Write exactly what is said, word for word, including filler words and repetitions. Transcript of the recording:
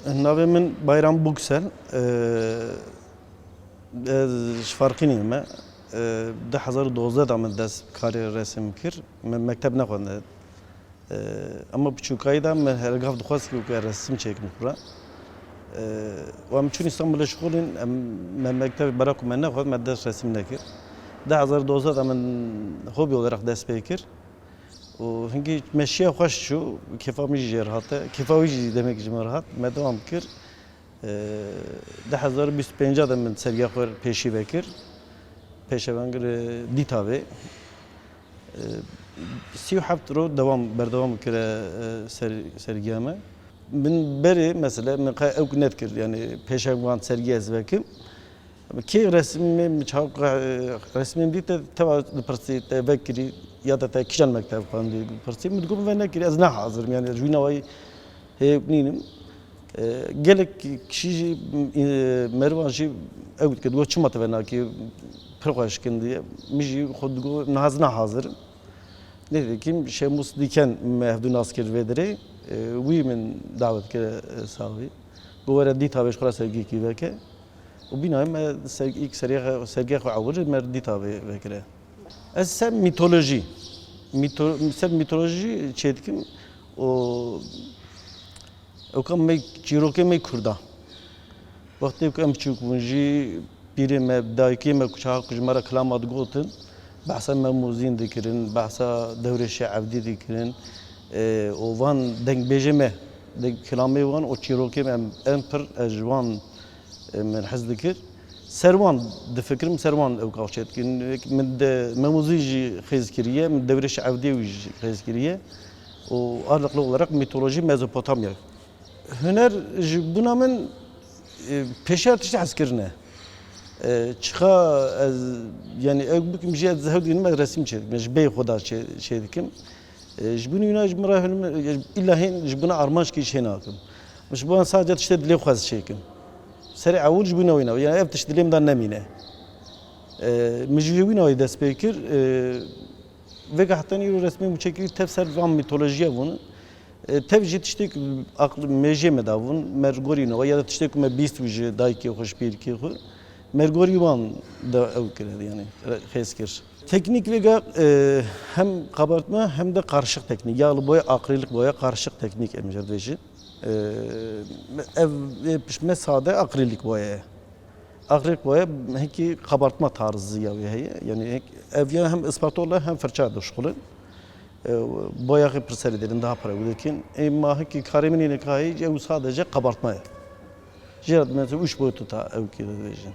Navê min Bayram Buksel. Ee, ez ji Farqînê me. Ee, du hezar û dozdeh de min dest karê resim kir. Me mekteb nexwendin. Ee, ama piçûkayî de min her gav dixwest ku resim çêkim xwe re. Ee, û em çûn Îstanbulê şixulîn, em, me mekteb bera ku me nexwest, me dest resim nekir. Du hezar û dozdeh de min hobî olarak dest pê kir. Û hingî meşiya xweş çû, kêfa min jî jê re hate, kêfa wî jî demek ji min re hat, me dewam kir. Ee, du hezar û bîst û pênc de min sergiya xwe pêşî vekir. Pêşevengir, e, Dîtavê. Ee, sî û heft roj dewam, berdewam kire, e, ser-, sergiya me. Min berê, mesela, min qe ew nedikir, yani pêşevan sergiya ez vekim. Kê resimê min çawa, e, resimê min dît, te, teva dipirsî, te vekirî, ya da te kîjan mektev xwendî dipirsî, min digot, min venekirî, ez ne hazir im, yani ji wî navayî hêk nînim. E, gelek kişî jî, e, merivan jî ew dike, digot, çima te venakî, pir xweş kin diye. Min jî xwe digot, niha ez ne hazir im. Nêzîkî Şemûs Dîken me hevdû nas kir vê derê. E, wî min dawet kir, e, saxbî. Got, were Dîtavê ji xwe re sergîkî veke. Û bînayê me serg-, îlk sergê-, sergiya xwe ewil me Dîtavê vekire. Ez ser mîtolojî, mîto-, ser mîtolojî çêdikim û ewka me, çîrokê me Kurda. Wextê ku em biçûk bûn jî pîrê me, dayikê me ku çaxa ku ji me re kilama digotin, behsa Mem û Zîn dikirin, behsa Dewrêşê Evdî dikirin, e, û van dengbêjê me, deng-, kilamê wan û çîrokê me em, em pir ez ji wan, e, min hez dikir. Ser wan difikirim, ser wan ew gav çêdikin. Min de Mem û Zîn jî xêz kiriye, min Dewrêşê Evdî wî jî xêz kiriye. Û ağırlıklı olarak mitoloji Mezopotamya. Huner ji bona min, e, pêşer tiştê hezkirin e. E, çiqa ez, yani ew bikim jî ez hew dikim ez resim çêdikim, ji bê xwe da çê-, çêdikim. E, ji bona wîna ji min re huner, e, îlla hên ji bona armanc kî çê nakim. Ji bona sadece tiştê dilê xwe ez çêkim. Serê ewil ji bona wîna, yani ev tişt dilê min da nemîne. E, min ji wîna wî dest pê kir, e, Vêga heta îro resmê min çêkirî tev ser van mîtolojiya bûn. E, tev jî tiştek aql-, mêjê me da bûn. Me gorî ne, ya da tiştek ku me bîst wî ji dayikê xwe, ji pîrikê xwe. Me gorî wan da ew kir, yani, re-, xêz kir. Teknîk vêga, e, hem kabartma hem de karışık teknîk. Ya li boya akrilik boya karışık teknîk em jê dibêjin. E, ev, e, pişme sade akrilik boya ye. Akrilik boya hinkî kabartma tarzı ya wê heye. Yani hink-, ev ya hem ispatol e hem fırça dişxulin. E, boya xwe pir serî dêrin, daha pir ew dikin. Ê ma hinkî karê min ê nikahî ew sadece kabartma ye. Jê re mesela üç boyutlu ta ew kê dibêjin.